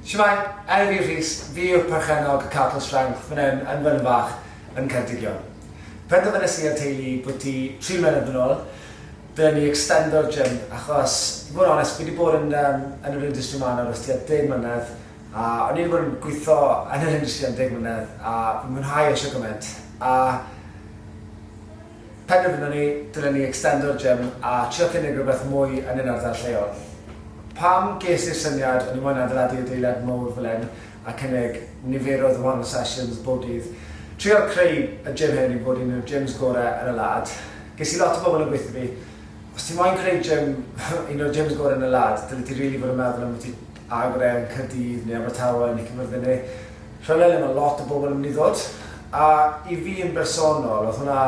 Shwmae, enw fi yw Rhys, fi yw'r perchennog Cartel Strength fan hyn yn Felin-fach yn Ceredigion. Penderfynes i a'r teulu bwyty 3 mlynedd yn ôl, dylen ni extendo'r gym achos, i fod yn onest, fi wedi bod yn, um, yn yr industry ma nawr ers tua 10 mlynedd a o'n i wedi bod yn gweithio yn yr industry am 10 mlynedd a fi'n mwynhau e shwt gymaint a Penderfynon ni, dylen ni extendo'r gym a trio cynnig rhywbeth mwy yn ein ardal lleol. Pam ges i'r syniad o'n i moyn adeiladu adeilad mowr fel hyn a cynnig niferoedd o wahanol sessions bob dydd, trio creu y gym hyn i fod un o'r gyms gore yn y wlad. Ges i lot o bobl yn gweutho fi, os ti moyn creu gym, un o'r gyms gore yn y wlad, dyle ti rili fod yn meddwl ambiti agor e yn Caerdydd neu Abertawe neu Caerfyrddin neu Rhywle le mae lot o bobl yn mynd i ddod. A i fi yn bersonol, oedd hwnna...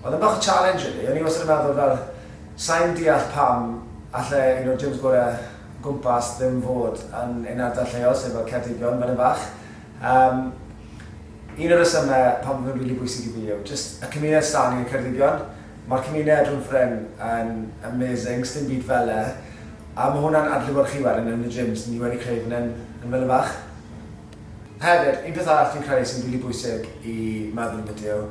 Oedd yn bach o challenge really. O'n i wastad yn meddwl fel, sa i'n deall pam alle un o'r gyms gorau o gwmpas ddim fod yn ein ardal lleol, sef fel Ceredigion, fel un fach. Um, un o'r rhesymau pam bod fe'n rili bwysig i fi yw jyst y cymuned s'da ni yn Ceredigion. Mae'r cymuned rhwng ffrind yn amazing, s'dim byd fel e. A mae hwnna'n adlewyrchu wedyn yn y gyms ni wedi creu fan hyn yn Felin-fach. Hefyd, un peth arall fi'n credu sy'n rili bwysig i meddwl ambiti yw,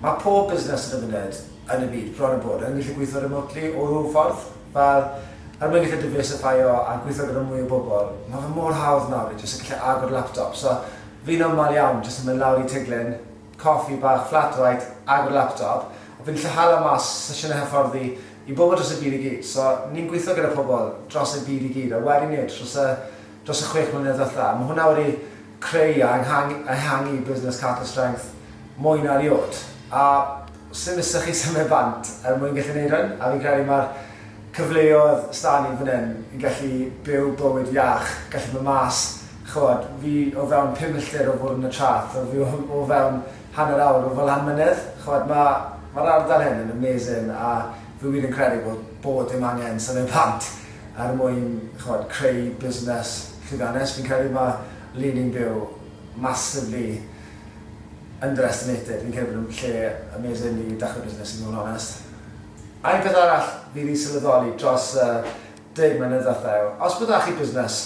mae pob busnes ar y funud yn y byd, bron a bod, yn gallu gweithio remotely o ryw ffordd. Fel, er mwyn gallu diversifio a gweithio gyda mwy o bobl, mae fe mor hawdd nawr i jyst gallu agor laptop. So, fi'n aml iawn jyst yn mynd lawr i Tiglin, coffi bach, flat white, agor laptop, a fi'n gallu hala mas sesiynau hyfforddi i bobl dros y byd i gyd. So, ni'n gweithio gyda pobl dros y byd i gyd, a wedi wneud dros y dros y 6 mlynedd ddiwetha. Mae hwnna wedi creu a ehangu busnes Carter Strength mwy na erioed. A sdim isie chi symud bant er mwyn gallu neud hwn, a fi'n credu mae'r cyfleoedd s'da ni fan hyn i gallu byw bywyd iach, gallu mynd mas, ch'mod, fi o fewn pum milltir o fod yn y traeth, o fi o fewn hanner awr o fod lan mynydd, ch'mod, ma' ma'r ardal hyn yn amazing a fi wir yn credu bod bod dim angen symud bant er mwyn, ch'mod, creu busnes llwyddiannus. Fi'n credu ma' le ni'n byw massively underestimated. Fi'n credu bod yn lle amazing i dechrau busnes i fod yn onest. A un peth arall fi 'di sylweddoli dros y 10 mlynedd ddiwetha yw, os bod 'da chi busnes,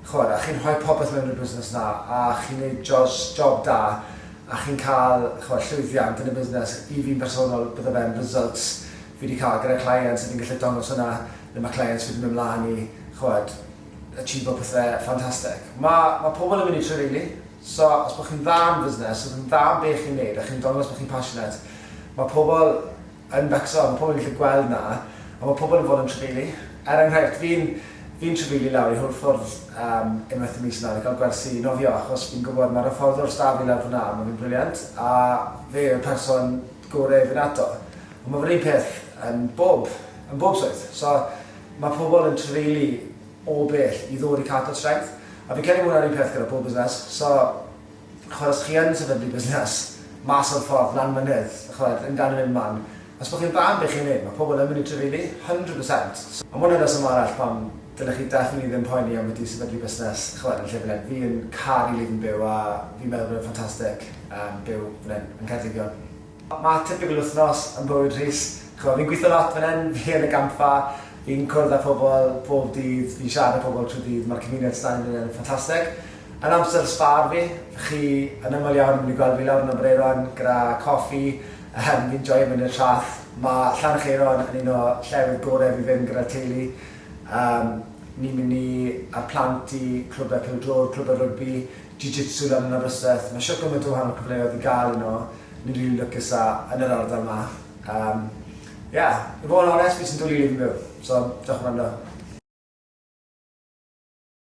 ch'mod, a chi'n rhoi popeth mewn i'r busnes 'na, a chi'n neud jos job da, a chi'n cael, ch'mod, llwyddiant yn y busnes, i fi'n bersonol bydde fe'n results fi 'di cael gyda clients a fi'n gallu dangos hwnna, neu ma' clients fi 'di mynd mlan i, ch'mod, achieveo pethe ffantastig. Ma' ma' pobl yn mynd i trafeili, so os bod chi'n dda yn fusnes, os chi'n dda yn be chi'n neud a chi'n dangos bod chi'n passionate, ma' pobl yn becso, ma' pobl yn gallu gweld 'na, a ma' pobl yn fod yn trafeili. Er enghraifft, fi'n fi'n trafeili lawr i Hwlffordd um, unwaith y mis nawr i gael gwersi nofio, achos fi'n gwybod mae'r hyfforddwr s'da fi lawr fyna, mae fe'n brilliant, a fe yw'r person gorau i fynd ato. Ond mae fe'r un peth yn bob, yn bob swydd. So, mae pobl yn trafeili o bell i ddod i Cartel Strength, a fi'n credu mae hwnna'r un peth gyda pob busnes. So, ch'mod, os chi yn sefydlu busnes mas o'r ffordd, lan mynydd, ch'mod, yn ganol unman, os bod chi'n dda yn be chi'n neud, mae pobl yn mynd i trafeili, 100%. So, ma' hwnna'n reswm arall pam dylech chi definitely ddim poeni am wedi sefydlu busnes, ch'mod, yn lle fel hyn. Fi yn caru le fi'n byw a fi'n meddwl bod e'n ffantastig yym byw fan hyn, yn Ceredigion. Mae typical wythnos yn bywyd Rhys. Ch'mod, fi'n gweithio lot fan hyn, fi yn y gampfa, fi'n cwrdd â phobl bob dydd, fi'n siarad â pobl trwy dydd, mae'r cymuned s'da ni fan hyn yn ffantastig. Yn amser sbâr fi, chi yn aml iawn yn mynd i gweld fi lawr yn Aberaeron gyda coffi, yym fi'n joio mynd i'r traeth. Mae Llanerchaeron yn un o llefydd gorau fi fynd gyda'r teulu. Yym ni'n mynd i â'r plant i clwbau pêl-droed, clwbau rygbi, jiu-jitsu lan yn Aberystwyth. Mae shwt gymaint o wahanol cyfleoedd i gael yno. Ni'n rili lwcus a yn yr ardal 'ma. Yym ie, i fod yn onest, fi jyst yn dwli le fi'n byw. So, diolch am wrando.